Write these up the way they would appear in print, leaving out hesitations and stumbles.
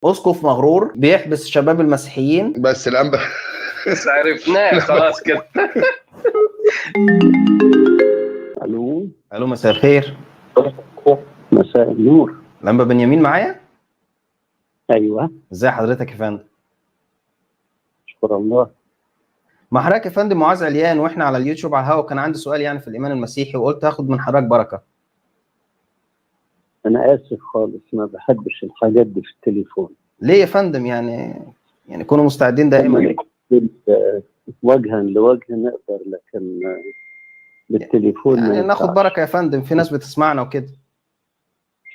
اسقف مغرور بيحبس شباب المسيحيين. بس الانبا بس عرفناه خلاص كده. الو، الو، مساء الخير. مساء النور. الانبا بنيامين معايا؟ ايوه. ازي حضرتك يا فندم؟ اشكر الله. مع حضرتك يا فندم معاذ عليان، واحنا على اليوتيوب على الهوا، وكان عندي سؤال يعني في الايمان المسيحي وقلت هاخد من حضرتك بركة. انا اسف خالص، ما بحبش الحاجات دي في التليفون. ليه يا فندم؟ يعني كونوا مستعدين دائما. وجها لوجه نقدر، لكن بالتليفون ما يعني ناخد ينفعش. بركة يا فندم، في ناس بتسمعنا وكده.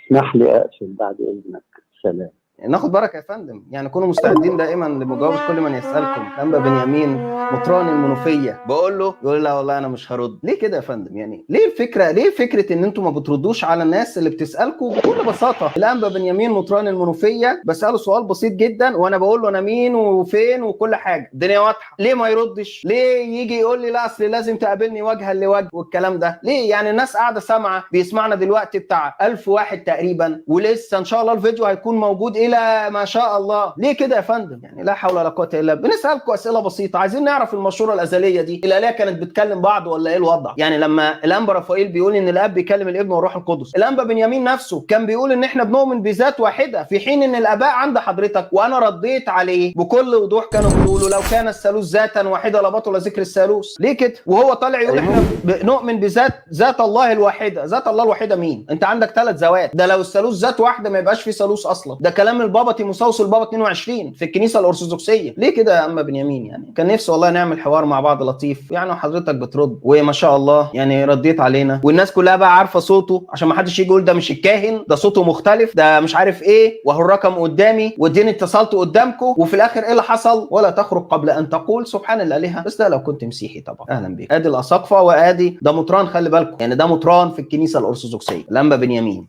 اسمح لي اقفل بعد اذنك، سلام. يعني ناخد بركة يا فندم، يعني كونوا مستعدين دائما لمجاوبه كل من يسالكم. الانبا بنيامين مطران المنوفية، بقول له يقول لا والله انا مش هرد. ليه كده يا فندم؟ يعني ليه الفكرة، ليه فكرة ان انتم ما بتردوش على الناس اللي بتسالكم بكل بساطة؟ الانبا بنيامين مطران المنوفية بساله سؤال بسيط جدا، وانا بقول له انا مين وفين وكل حاجة، الدنيا واضحة. ليه ما يردش؟ ليه يجي يقول لي لا اصل لازم تقابلني وجها لوجه والكلام ده؟ ليه؟ يعني الناس قاعدة سامعه، بيسمعنا دلوقتي بتاع 1000 واحد تقريبا، ولسه ان شاء الله الفيديو هيكون موجود الى ما شاء الله. ليه كده يا فندم؟ يعني لا حول ولا قوة الا بالله. بنسالكم اسئلة بسيطة، عايزين نعرف المشورة الازلية دي الالهة كانت بتكلم بعض ولا ايه الوضع؟ يعني لما الانبا رافائيل بيقول ان الاب بيكلم الابن والروح القدس، الانبا بنيامين نفسه كان بيقول ان احنا بنؤمن بذات واحدة، في حين ان الاباء عند حضرتك، وانا رديت عليه بكل وضوح، كانوا بيقولوا لو كان الثالوث ذاتا واحدة لبطل ذكر الثالوث. ليه كده؟ وهو طالع يقول احنا بنؤمن بذات ذات الله الواحدة. ذات الله الواحدة مين؟ انت عندك 3 ذوات، ده لو الثالوث ذات واحدة ما يبقاش في ثالوث اصلا. ده كلام البابا تيموثاوس البابا 22 في الكنيسة الارثوذكسيه. ليه كده يا اما بنيامين؟ يعني كان نفسي والله نعمل حوار مع بعض لطيف، يعني وحضرتك بترد وما شاء الله يعني رديت علينا، والناس كلها بقى عارفه صوته، عشان ما حدش يجي يقول ده مش الكاهن، ده صوته مختلف، ده مش عارف ايه، وهو الرقم قدامي واديني اتصلت قدامكم، وفي الاخر ايه اللي حصل؟ ولا تخرج قبل ان تقول سبحان الالهة. بس ده لو كنت مسيحي طبعا. اهلا بيك. ادي الاساقفه وادي ده مطران، خلي بالكم يعني ده مطران في الكنيسة الارثوذكسيه الانبا بنيامين.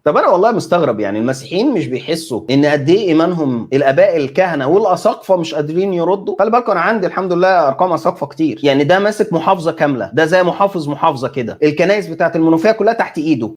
طب انا والله مستغرب، يعني المسيحيين مش بيحسوا ان قد ايه ايمانهم الاباء الكهنة والاساقفه مش قادرين يردوا؟ خلي بالكم انا عندي الحمد لله ارقام اساقفه كتير، يعني ده ماسك محافظة كاملة، ده زي محافظ محافظة كده، الكنائس بتاعت المنوفية كلها تحت ايده.